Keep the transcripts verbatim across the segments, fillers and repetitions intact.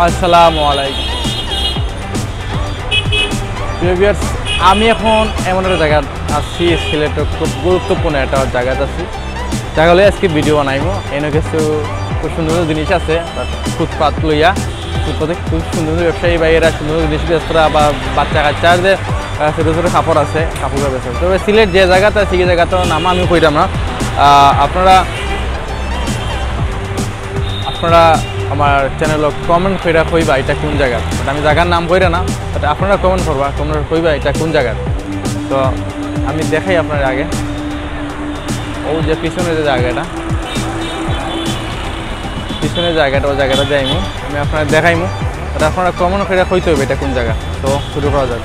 আসসালামু আলাইকুম। প্রিয় ভিউয়ার্স, আমি এখন এমন একটা জায়গাত আছি, সিলেটর খুব গুরুত্বপূর্ণ একটা জায়গাত আছি। জায়গা লইয়া আজকে ভিডিও বানাইমু। এনে কিছু খুব সুন্দর সুন্দর জিনিস আছে, ফুটপাত লইয়া, ফুটপাতে খুব সুন্দর সুন্দর ব্যবসায়ী ভাইয়েরা সুন্দর সুন্দর জিনিস বেচরা বা বাচ্চা কাচ্চার যে, আহ, ছোটো ছোটো কাপড় আছে, কাপড় বেচরা। তবে সিলেট যে জায়গাতে আছি, এই জায়গাটার নাম আমি কইতাম না। আহ, আপনারা আপনারা আমার চ্যানেলো কমেন্ট কইরা কইবা এটা কোন জায়গা, বাট আমি জায়গার নাম কইরা না, বাট আপনারা কমেন্ট করবা, কমেন্ট কইবা এটা কোন জায়গা। তো আমি দেখাই আপনারা আগে, ও যে পিছনে যে জায়গাটা, পিছনে জায়গাটা, ও জায়গাটা যাইমু, আমি আপনারা দেখাইমু, বাট আপনারা কমেন্ট কইরা কইতে হবে এটা কোন জায়গা। তো শুরু করা যাক।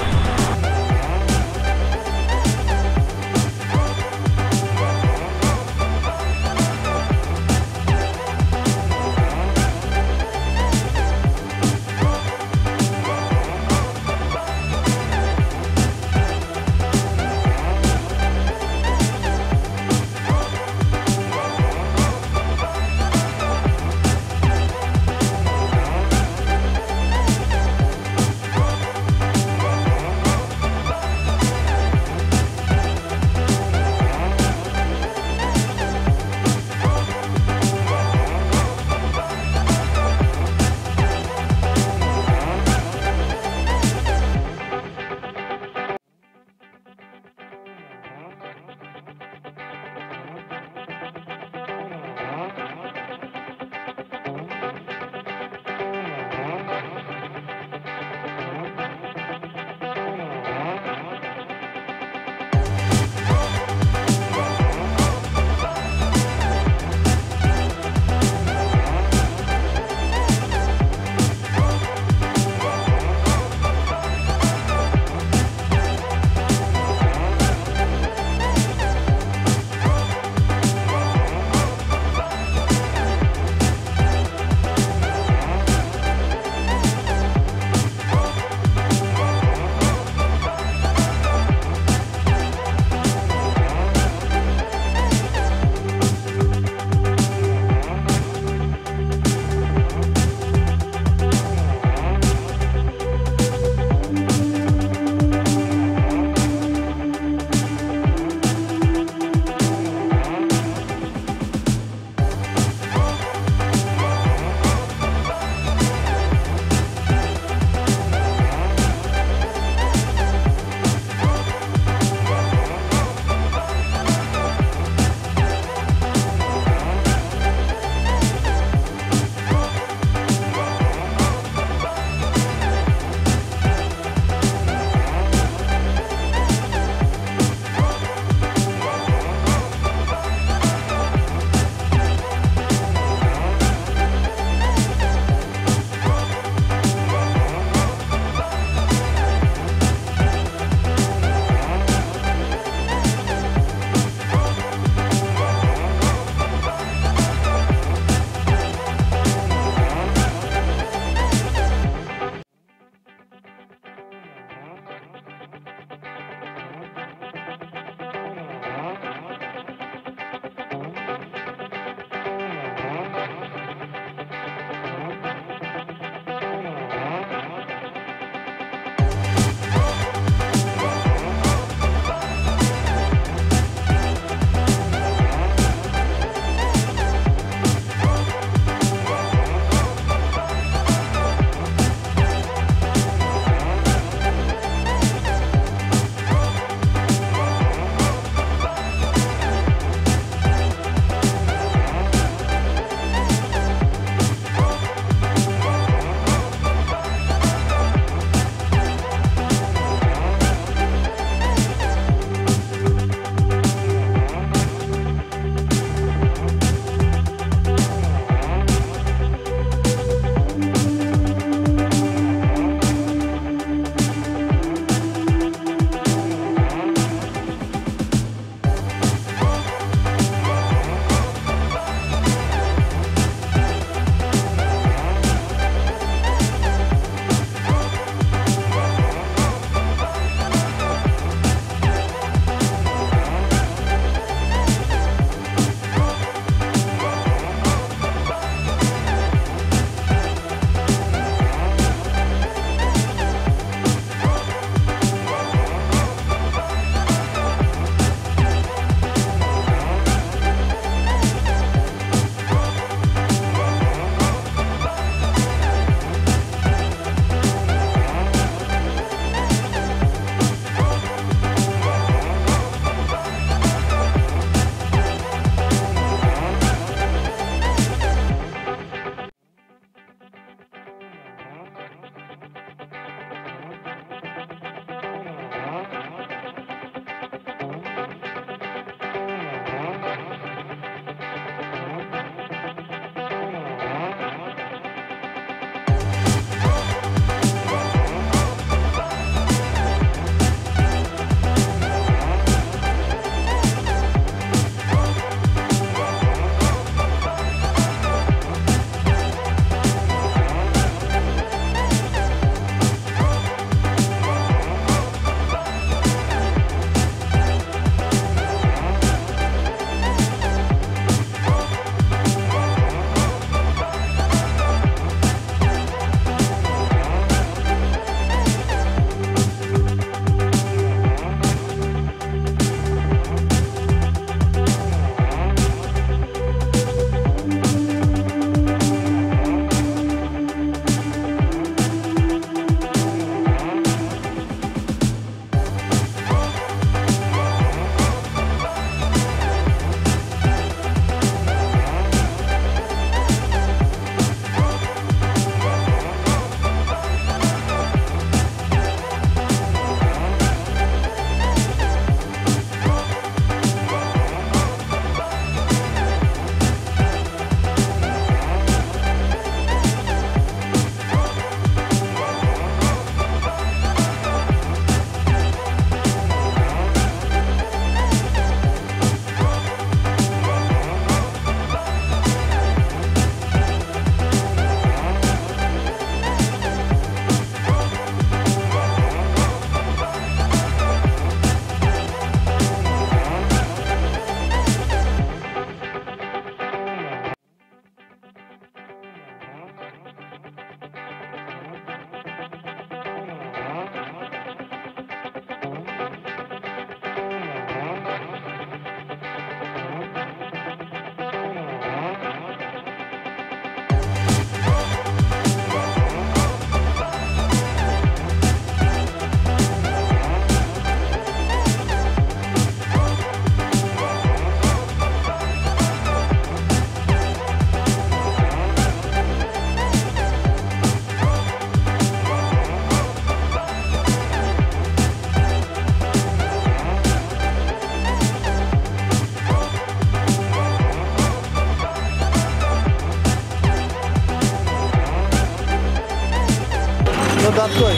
জাত কই?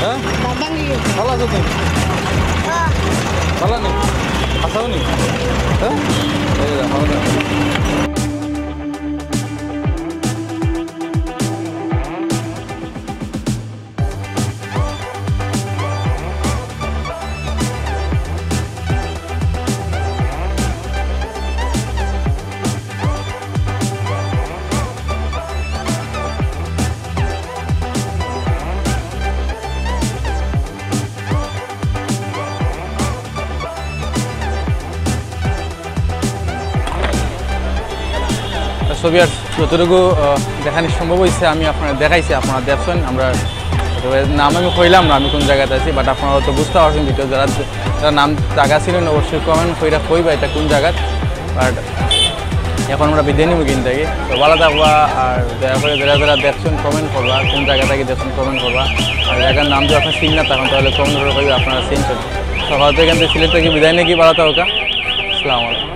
হ্যাঁ? ভালো আছো তুমি? ভালো নি? আছাও নি? হ্যাঁ? এই দেখো, ভালো আছো? So viewers, যতটুকু, আহ, দেখানি সম্ভব হইছে আমি আপনারা দেখাইছি, আপনারা দেখছেন। আমরা তবে নাম আমি কইলাম না আমি কোন জায়গাত আছি, but আপনারা তো বুঝতে পারছেন, ভিডিও যারা, যারা নাম জায়গা ছিলেন অবশ্যই comment কইরা কইবা এটা কোন জায়গাত। But এখন আমরা বিদায় নিব কিন্তু থাকি। তো ভালো থাকবা, আর দয়া করে যারা যারা দেখছেন comment করবা, কোন জায়গা থাকি দেখছেন comment করবা। আর জায়গার নাম যদি আপনারা চিন না তখন তাহলে comment করে কইবা আপনারা চিনছেন। সকাল থেকে কিন্তু সিলেট থাকি বিদায় নিয়ে কি ভালো থাকবা। আসসালামু আলাইকুম।